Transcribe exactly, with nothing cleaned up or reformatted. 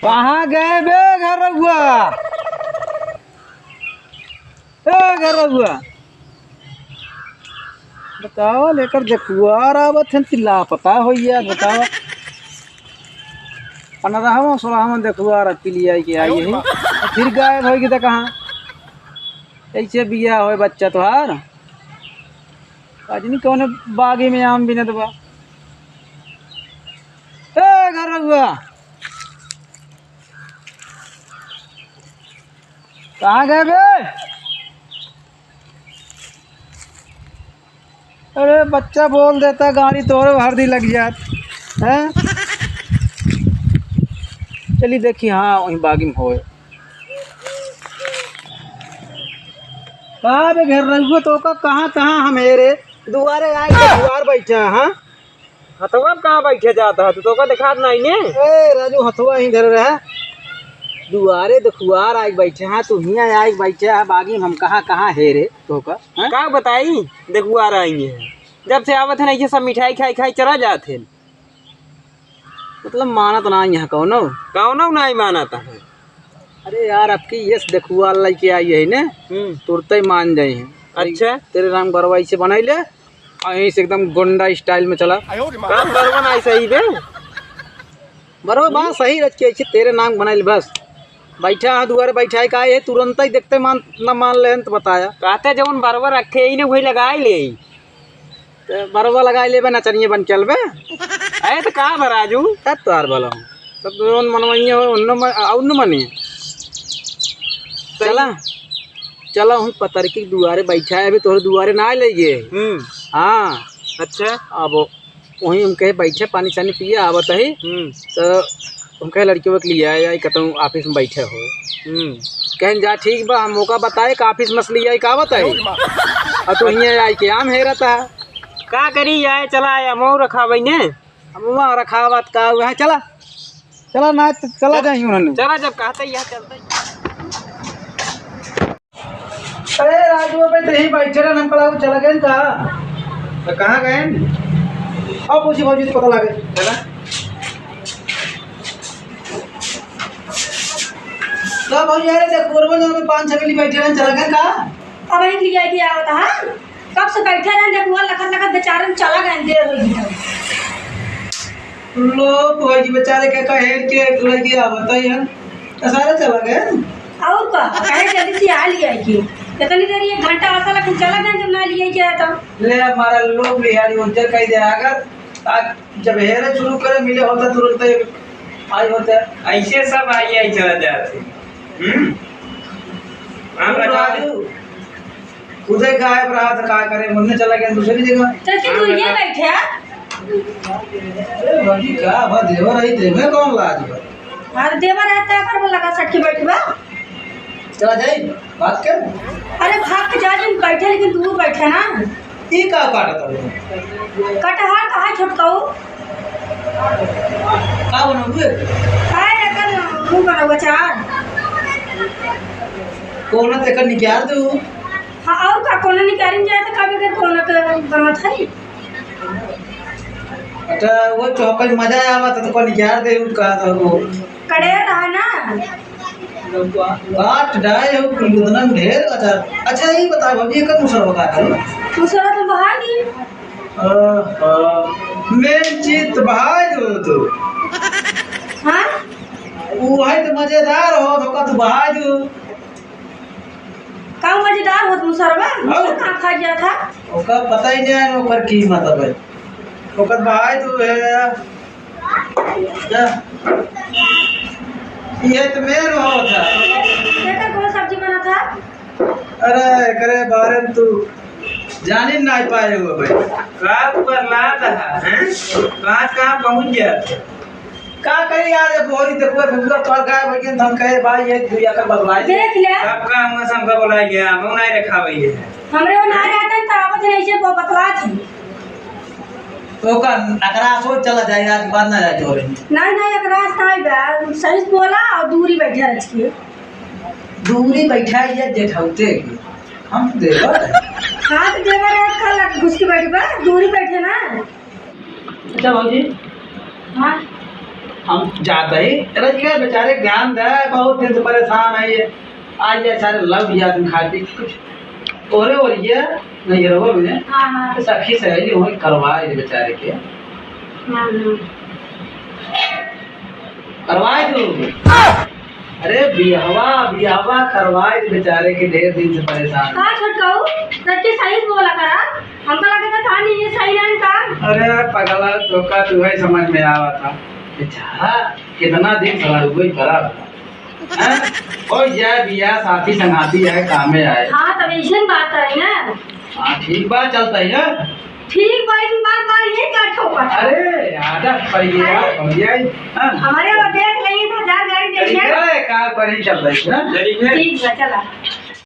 कहाँ गए बे घरउआ? ए घरउआ, बतावा, लेकर देखुआर आवत हन कि लापता होइया, बतावा। पन्द्रहवाँ सोलहवाँ देखुआर अबकी लियाई के आई है, फिर गायब होइगी त कहाँ? कैसे बिया होए बच्चा तोहार? का जनी कौने बागी में आम बिनत बा। ए घरउआ, कहाँ गए बे? अरे बच्चा बोल देता, गाड़ी तोहरे हरदी लग जात। हैं? चली देखी, हाँ, वहीं बागी में होए। का बे घरउआ, तोका कहाँ कहाँ हम हेरे? दुआरे आए के दुआर बैठा, हाँ? हथवा में कहाँ बैठे जात ह? तू तोका देखात नाहीं ने? ए राजू, हथवा ही धरे रहे। दुआरे देखुआर आइके बैठे हैं, तू हियाँ आइके बैठे है, बागी में हम कहाँ कहाँ हेरे तोका, हैं? का बताई, देखुआर आइगे हैं। जब से आवत है ना, ये सब मिठाई खाई खाई चला जात है। मतलब मानत नाहीं है कौनो। कौनो नाहीं मानत है। अरे यार, अबकी यस देखुआर लइके आई है ने, हम्म। तुरते ही मान जाई है। अच्छा। तेरे नाम बरवा इसे बनाई ले, और यहीं से एकदम गुंडा style में चला। का बरवा नाहीं सही बे? बरवा बा सही रच के ऐसे तेरे नाम बनाई ले बस। बैठा है दुआरे, बैठा है का ये तुरंत ही देखते मान, ना मान लेन तो बताया। कहते जवन बरवा रखे ही ने वही लगाई ले। त बरवा लगाई लेबे, नचनिया बन के अलबे। अरे त का बा राजू? तब तोहार भला हो। तब जवन मनवइया हो, उन्नो म-, आ, उन्नो मनी। चला, चला, हम पतरकी के दुआरे बैठा है, अभी तोहरे दुआरे ना ले गए। हम्म। हाँ। अच्छा। अब वहीं हम कहे बैठे, पानी सानी पिए, आवत ही। हम्म। त हम कहे लड़कियों के लिए आए, आए कहता हूँ office में बैठे हो। हम्म। कहन जा ठीक बा, हम ओका बताए कि office में से लिए आए का आवत है। और तू हियाँ आए के आम हेरत है। का करी आए, चला आए, हम और रखा भाई ने। हम वहाँ रखा बात का हुआ है, चला। चला ना, त चला चल, जाई उन्होंने। चला, जब कहते ही यहाँ चलते। अरे राजू, अबे तो यहीं बैठे रहन, हम कहा, "चला गए का?" तो कहाँ गए? अब पूछी भौजी, तो पता लगे। चला। तो भौजी, अरे देख, गोरबन में पाँच छह मिली बैठे रहन, चला गए का? अब एक लिया के आवत, हाँ? कब से बैठे रहन, देखुआ लखत लखत बेचारन चला गए, देर हो गई। लोग भौजी बेचारे के कहे के एक लड़की आवत है, तो सारे चला गए। और का, कहे जल्दी से आ लिया कि इतनी देर, एक घंटा ऐसा लगे चला गए, जब ना लिया गया तो। ले हमारा लोग बिहारी उज्जर कह दे, अगर आज जब हेरे शुरू करे, मिले होता तुरंत ही आई होता। ऐसे सब आई आई चला जाते। हम्म। हम हम बताओ। राजू, उधर गायब रहा था, का करे, मुन्ने चला गया दूसरी जगह। चाची, तू ये बैठे है? अरे भौजी, का बा, देवर आई, देवे कौन लाज बा? अरे देवर है, तो कर लगा सट के बैठ बा। चला जाई, बात कर। अरे भाग के जा, जिन बैठे, लेकिन तू बैठे ना। ई का काटत हवे? कटहर का है छोटकाऊ। का बनौबे? का एकर मुंह बनौबे चार? कौन तेकर निकाल दू? हाँ, और का, कौन निकालिन जाए तो कभी के कौन के बनत है? अच्छा, वो चौकन मजा आवा तो, तो कौन निकाल दे, उ कहा था वो। कड़े रहा ना। काट डाए हो, कुल उतना ढेर। अच्छा, अच्छा, ये बता भौजी, एकर मुसरवा का करी? मुसरवा तो बहा दी। ओहो, main चीज तो बहा दो तू। हाँ? वो है तो मजेदार हो, तो का तू बहा दो। का मजेदार हो तू सरवा? हाँ। मुसर कहाँ खा गया था? ओकर पता ही नहीं है, ओकर कीमत है भाई। ओकर बहा दो है। जा। ये तो मेन होत है। एकर कौन सब्जी बना था? अरे, एकरे बारे में तू जानी नहीं पाए हो भाई। का प्रहलाद है, हैं? कहाँ, कहाँ पहुँच गया था? का करी यार, ये बोरी देखो, फुलवा तोड़ गायब हो गया, हम कहे, "भाई, ये दुइया का बदलाई दे।" देख ले। कब का हुआ, हमका बुलाई गया, हम नहीं रखा भाई है। हमरे वो ना रहते हैं, तो आवत नहीं, इसे वो बतला थी। तो का नकरा सो चला जाए, आज बाद ना जाए जोरे। नहीं, नहीं, एकरा से नहीं बा, सही से बोला और दूरी बैठे रह के। दूरी बैठा है ये जेठौते के। हम देवर है। हाँ, तो देवर है, कल घुस के बैठ बा, दूरी बैठे ना। अच्छा भौजी। हाँ। हम जात ही, रजिया बेचारे ध्यान दे, बहुत दिन से परेशान है ये। आज ये सारे लव याद में खाती कुछ ओरे ओरिया नहीं रहो में। हाँ, हाँ। सखी सहेली होई, करवाए दे बेचारे के। हाँ, हाँ। करवाए दू। अरे बियाहवा, बियाहवा करवाए दे बेचारे के, ढेर दिन से परेशान। का छोटकाऊ, सच्ची सही से बोला करा। हमका लगा था, था नहीं ये सही रहन का। अरे पगला, तो का तू है समझ में आवा था। बेचारा कितना दिन से लड़ुए पड़ा था। हैं? ओ ये बिया साथी संगाती है, कामे आए। हाँ, तब ऐसे बात करें ना। हाँ, ठीक बात चलता है ना। ठीक बा, एक बार, बार ये का ठोकर। अरे, आदत पड़ी है यार, भैया, हाँ। हमारे वो देख लेंगे तो हजार गाड़ी देंगे। अरे, का पर ही चल रही है ना? ठीक बा, चला।